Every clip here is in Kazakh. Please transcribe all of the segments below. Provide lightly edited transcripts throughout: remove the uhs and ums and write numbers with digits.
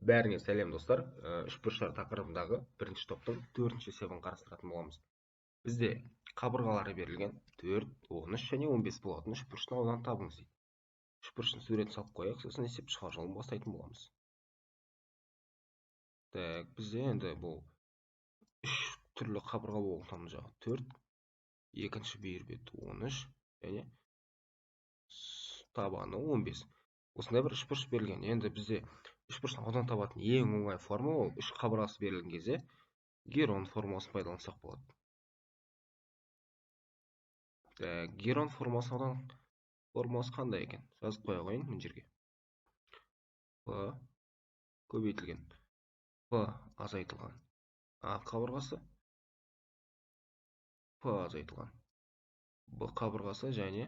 Бәріңе сәлем, достар! Үшбұрыштар тақырыбындағы бірінші топтың төртінші есебін қарастыратын боламыз. Бізде қабырғалары берілген 4, 13 және 15 болатын үшбұрыштың ауданын табыңыз дейді. Үшбұрыштың суретін салып қояйық, сосын есеп шығару жолын бастайтын боламыз. Так, бізде енді бұл үш түрлі қабырға болғандықтан мына жағы 4, екінші бүйір бет 13 және табаны 15. Осындай бір үшбұрыш берілген. Енді бізде үшбұрыштың ауданын табатын ең оңай формула, ол үш қабырғасы берілген кезде Герон формуласын пайдалансақ болады. Так, Герон формуласы, аудан формуласы қандай екен? Жазып қоя қояйын мына жерге. П көбейтілген П азайтылған А қабырғасы, П азайтылған Б қабырғасы және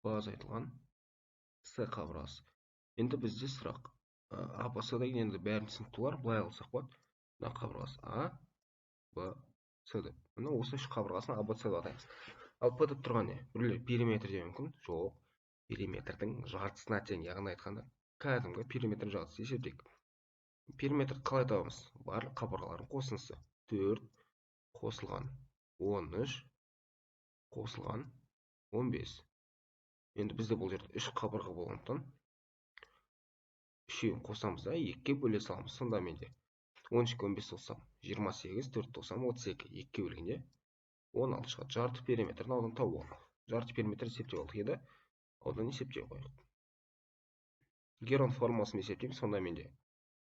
П азайтылған С қабырғасы. Енді бізде сұрақ А, Б, С деген, енді бәрін түсінікті болар, былай алсақ болады. Мына қабырғасы А, Б, С деп. Мына осы үш қабырғасын А, Б, С деп атаймыз. Ал П деп тұрған не? Біреулер периметр деуі мүмкін. Жоқ, периметрдің жартысына тең, яғни айтқанда, кәдімгі периметрдің жартысы. Есептейік. Периметр қалай табамыз? Барлық қабырғалардың қосындысы. 4 қосылған 13 қосылған 15. Енді бізде бұл жерде үш қабырға болғандықтан, үшеуін қосамыз да, екіге бөле саламыз. Сонда менде 13-ке 15 қоссам, 28, 4 қоссам, 32, екіге бөлгенде 16 шығады. Жарты периметрдің ауданын тауып алдық. Жарты периметр есептеп алдық. Енді аудан есептей қояйық. Герон формуласын есептейміз. Сонда менде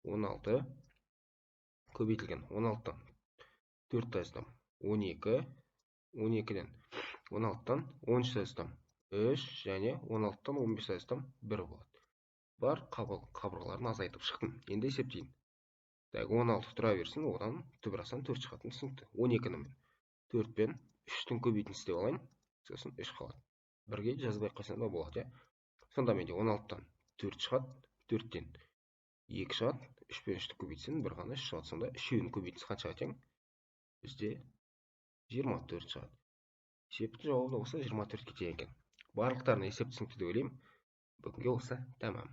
16 көбейтілген 16-дан 4 азайтсам, 12, 12-ден 16-дан 13 азайтсам, 3 және 16-дан 15 азайтсам, 1 болады. Бар қабырғаларын азайтып шықтым. Енді есептейін. Так, 16 тұра берсін, одан түбір астынан 4 шығатыны түсінікті. 12-ні мен 4 пен 3-тің көбейтіндісі деп алайын, сосын 3 қалады. Бірге жазбай қойсам да болады, иә. Сонда менде 16-дан 4 шығады, 4-тен 2 шығады, 3 пен 3-ті көбейтсем, бір ғана 3 шығады. Сонда үшеуінің көбейтіндісі қаншаға тең? Бізде 24 шығады. Есептің жауабы осы 24-ке тең екен. Барлықтарына есеп түсінікті деп ойлаймын. Бүгінге осы тәмам.